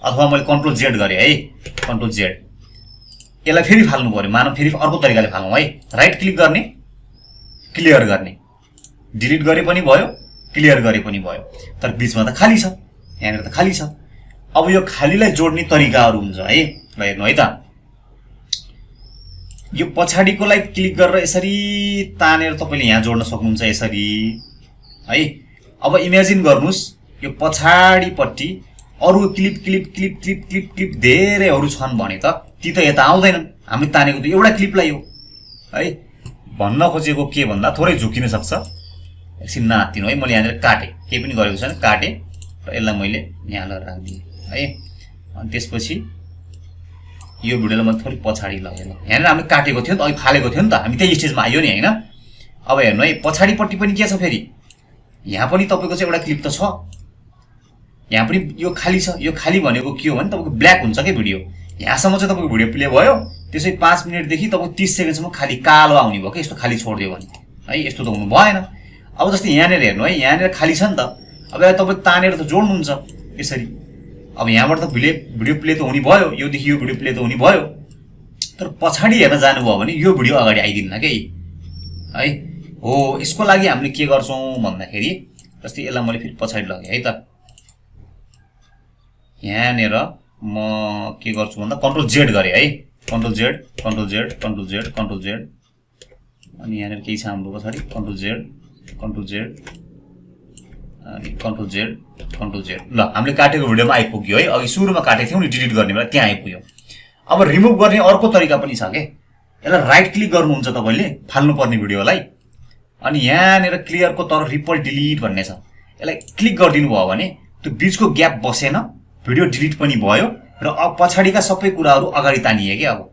अथवा मैले control Z गरेँ है, कन्ट्रोल जेड, यसलाई फेरि फाल्नु पर्यो, मानव फेरि अर्को तरिकाले फालौँ है। राइट क्लिक गर्ने, क्लियर गर्ने, डिलिट गरे पनि भयो, क्लियर गरे पनि भयो, तर बिचमा त खाली छ, यहाँनिर त खाली छ। अब यो खालीलाई जोड्ने तरिकाहरू हुन्छ है, ल हेर्नु है त। यो पछाडिकोलाई क्लिक गरेर यसरी तानेर तपाईँले यहाँ जोड्न सक्नुहुन्छ यसरी है। अब इमेजिन गर्नुहोस् यो पछाडिपट्टि अरू clip clip clip clip clip clip धेरैहरू छन् भने त ती त यता आउँदैनन्, हामीले तानेको त एउटा क्लिपलाई हो है। भन्न खोजेको के भन्दा थोरै झुकिन सक्छ, एकछिन नआत्तिनु है। मैले यहाँनिर काटेँ, केही पनि गरेको छैन, काटेँ र यसलाई मैले यहाँ लगेर राखिदिएँ है। अनि त्यसपछि यो भिडियोलाई मैले थोरै पछाडि लगेँ, यहाँनिर हामीले काटेको थियो नि त, अघि फालेको थियो नि त, हामी त्यही स्टेजमा आयो नि होइन। अब हेर्नु है पछाडिपट्टि पनि के छ, फेरि यहाँ पनि तपाईँको चाहिँ एउटा क्लिप त छ, यहाँ पनि यो खाली छ। यो खाली भनेको के हो भने तपाईँको ब्ल्याक हुन्छ क्या भिडियो, यहाँसम्म चाहिँ तपाईँको भिडियो प्ले भयो, त्यसै 5 मिनटदेखि तपाईँको 30 सेकेन्डसम्म खाली कालो आउने भयो कि यस्तो खाली छोडिदियो भने है, यस्तो त हुनु भएन। अब जस्तै यहाँनिर हेर्नु है, यहाँनिर खाली छ नि त, अब यहाँ तपाईँ तानेर त जोड्नुहुन्छ यसरी। अब यहाँबाट त भिडियो प्ले त हुने भयो, योदेखि यो भिडियो प्ले त हुने भयो, तर पछाडि हेर्न जानुभयो भने यो भिडियो अगाडि आइदिन्न के है। हो यसको लागि हामीले के गर्छौँ भन्दाखेरि जस्तै यसलाई मैले फेरि पछाडि लगेँ है त, यहाँनिर म के गर्छु भन्दा कन्ट्रोल जेड गरेँ है, control Z control Z control Z control Z, अनि यहाँनिर केही छ हाम्रो पछाडि कन्ट्रोल जेड कन्ट्रोल जेड अनि कन्ट्रोल जेड कन्ट्रोल जेड। ल हामीले काटेको भिडियोमा आइपुग्यो है, अघि सुरुमा काटेको थियौँ नि डिलिट गर्ने बेला त्यहाँ आइपुग्यो। अब रिमुभ गर्ने अर्को तरिका पनि छ के, यसलाई राइट क्लिक गर्नुहुन्छ तपाईँले फाल्नुपर्ने भिडियोलाई, अनि यहाँनिर क्लियरको तर रिपल डिलिट भन्ने छ, यसलाई क्लिक गरिदिनु भयो भने त्यो बिचको ग्याप बसेन, भिडियो डिलिट पनि भयो र अब पछाडिका सबै कुराहरू अगाडि तानिए कि अब